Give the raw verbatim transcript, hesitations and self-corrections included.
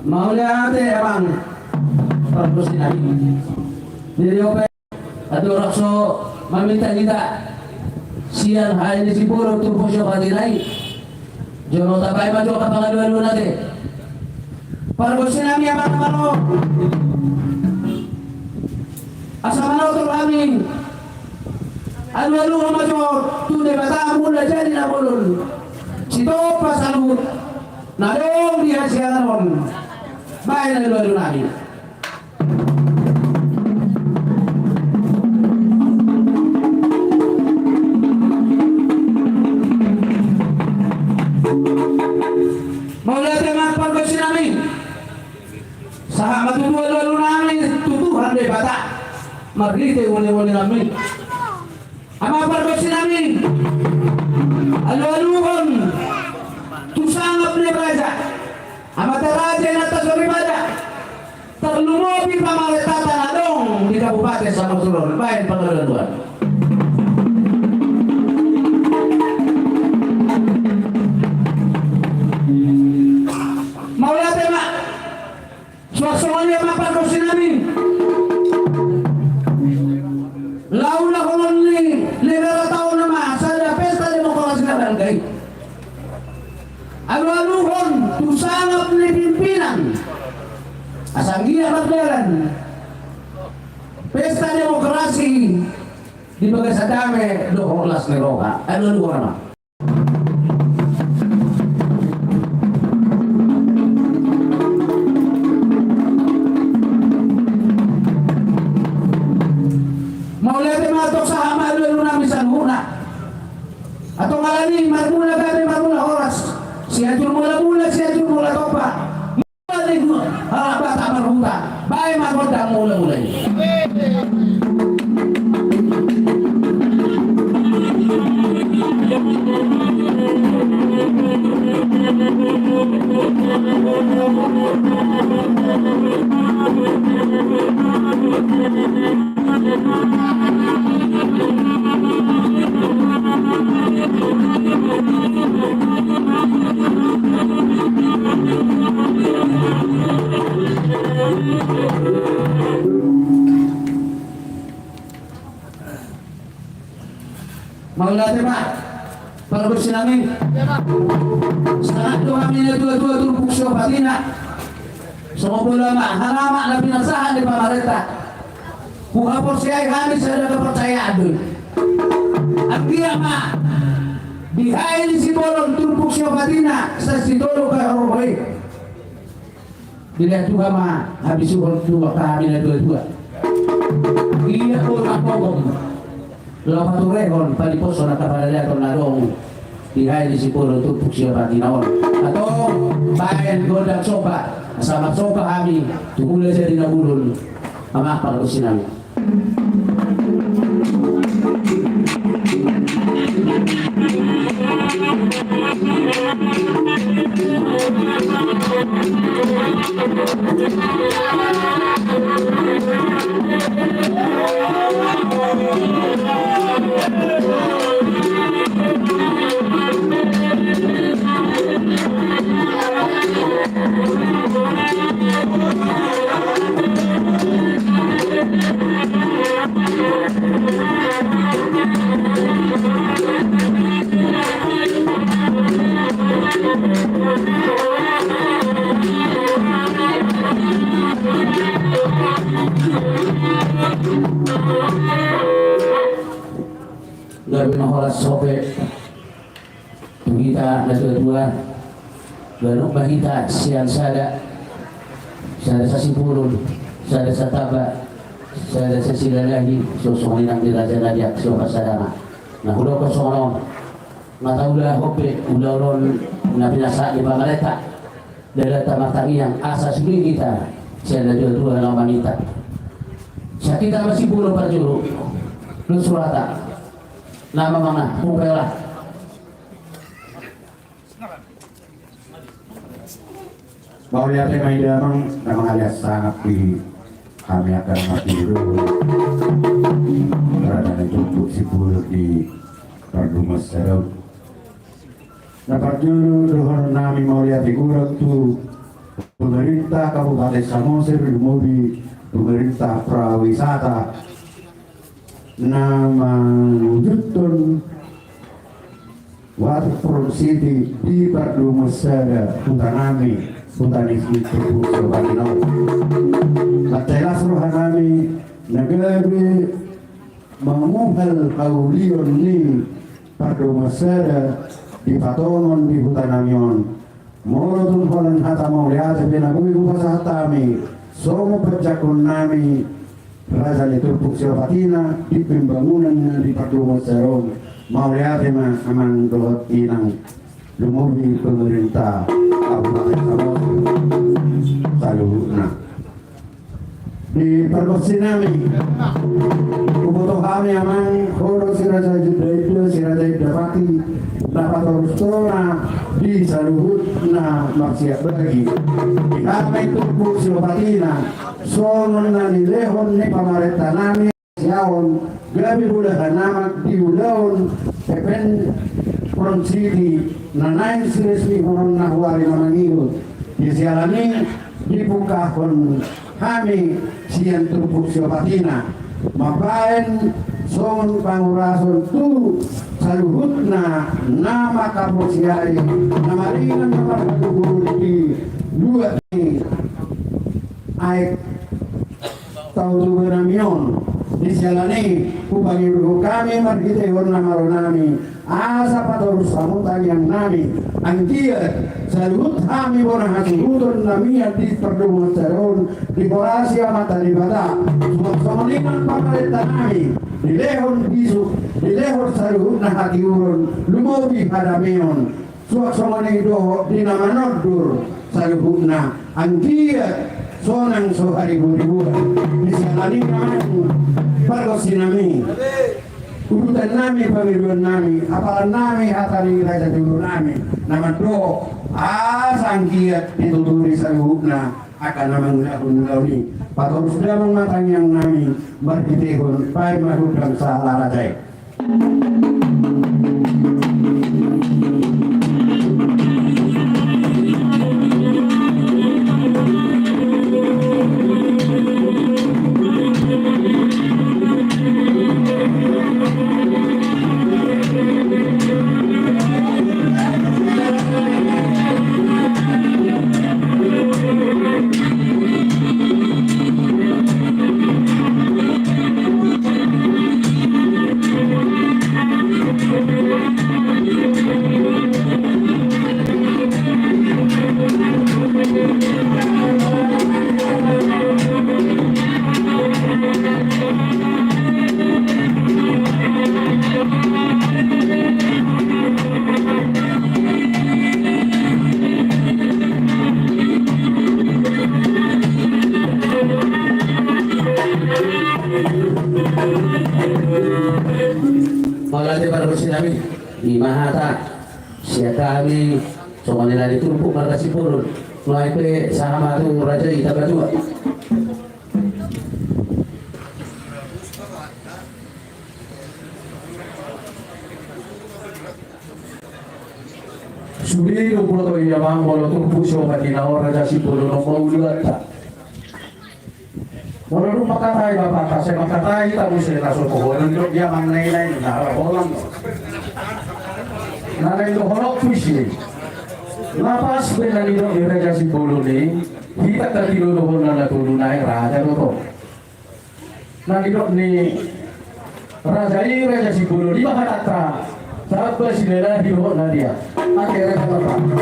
Mauliate, Amang. Pargonsi nami. Jadi, ope. Andorang so maminta hita sian Haha ni Sipulun Turpuk Siopat Ina i, jolo tabaen ma jo angka pangalualuan ate. Pargonsi nami, amang na malo, asa manotor hami alualuhon ma jo tu Debata Mulajadi Na Bolon, sitompa saluhut na adong di hasiangan on. Baen alualu nami. Mauliate ma, pargonsi nami. Sahat ma tutu alualu nami tu Tuhan Debata marhite ualualu nami. Amang pargonsi nami, alualuhon tu sangap ni raja, amanta raja, inanta soripada, tarlumobi pamarentanta na adong di Kabupaten Samosir on. Baen pangalualuan. Mauliate ma. Suang songon i, amang pargonsi nami, laho ulahonon ni negaranta on ma sada pesta demokrasi na balga i. Alualuhon tu sangap ni pimpinan asa anggiat mardalan pesta demokrasi di bagasan dame dohot las ni roha. Alualuhon, amang. Mauliate ma, tong sahat ma alualu nami saluhutna. Antong alani i marmula gabe marmula horas, Sianjur Mulamula, Sianjur Mulatompa. Mauliate, halak Batak marhuta, baen ma gondang mulamula i. Mauliate ma, pargonsi nami. Sahat do hami na tua-tua turpuk siopat ina. Songon bola ma haramat na pinarsahat ni pamarenta. Huhaporseai hami sada kepercayaan do i. Anggiat ma di Haha ni Sipulun turpuk siopat ina sasintolu parhorbo i. Dilehon Tuhan ma habisuhon tu angka hami na tua-tua. Ia bola pogom laho paturehon paliposhon angka paradaton na adong di Haha ni Sipulun turpuk siopat ina on. Antong baen gondang somba asa marsomba hami tu Mulajadi Na Bolon. Amang pargonsi nami. Gabe ma horas, ope. Tu hita na tua-tua, Ganup ma hita sian sada, sada sasipulun, sada satamba, sada sasilalahi, songon i nang di raja na di atas pasadana. Na hudok songon on, mata ula hope ulaon on na pinasahat ni pamarenta. Dada ta martangiang asa sude hita sian na dua-dua na manita. Sakita masipulun parjolo. Lu surata. Nama mana pupela. Mauliate ma i damang na mangalias sangap di hami angka na martiru. Rada na jumpa sipulun di Parduma Saron. Na parjolo dohonon nami mauliate godang tu pemerintah Kabupaten Samosir, lumobi pemerintah prawisata na mangujudhon Waterfront City di Parduma Sada, huta nami, huta ni si Turpuk Siopat i. Mansai las roha nami na gabe manguhal haulion ni Parduma Sada dipatongon di huta nami on. Molo tung holan hata mauliate pe na boi hupasahat hami, songon panjangkon nami raja ni Turpuk Siopat i na di pembangunan na di Parduma Sada on. Mauliate ma amang dohot inang, lumobi pemerintah Kabupaten Samosir saluhutna. Di pargonsi nami, huboto hami amang, ho do si Raja Inda Inda, si Raja Inda Pati, na patorus tona di saluhutna marsiap bagi. Di hami Turpuk Siopat i na, songon na nilehon ni pamarenta nami, siaon gabe bolahan amak di ulaon P P N Front City na naeng siresmihon on na huari na mangihut. Di siala ni i dipungkahon hami sian Turpuk Siopat i na mambahen songon pangurason tu saluhutna na mangkaporseai na maringan na marhatoguon di luat ni aek Tautoba nami on. Di siala ni i hupangidohon hami marhitehon na malo nami asa patorus hamu tangiang nami, anggiat saluhut hami bona hasuhuton na mian di pardongan sada on dihorasi Amanta Debata. Suang songon i nang pamarenta nami, dilehon bisuk, dilehon saluhutna hatiuron, lumobi hadameon. Suang songon i dohot di na manondur saluhutna, anggiat sonang so hariburibuan. Di siala ni i nang pargonsi nami, udutan nami, pangidoan nami, apalan nami, hata ni raja jolo nami na mandok asa anggiat dituturi saluhutna angka na mangulahon ulaon i. Patorus damang ma tangiang nami marhitehon baen ma gondang sahala raja i. Mauliate pargonsi nami, i ma hata sian hami songon i na di turpuk marga Sipulun. Nuaeng pe sahat ma tu raja i, tamba tua. Sude do huboto i amang, molo turpuk siopat i na on, raja Sipulun on ma ulaonta. Molo dung mangkatai bapakta, sai mangkatai hita muse na so poho, didok dia amang na i na i na holan do. Na naeng dohononku i, na pas be na nidok ni raja Sipulun i, hita angka tinodohonna na tolu nai, raja do tong. Na nidok ni raja i, raja Sipulun i ma hatanta, tamba silalahi dohot na dia. Ate raja bapa.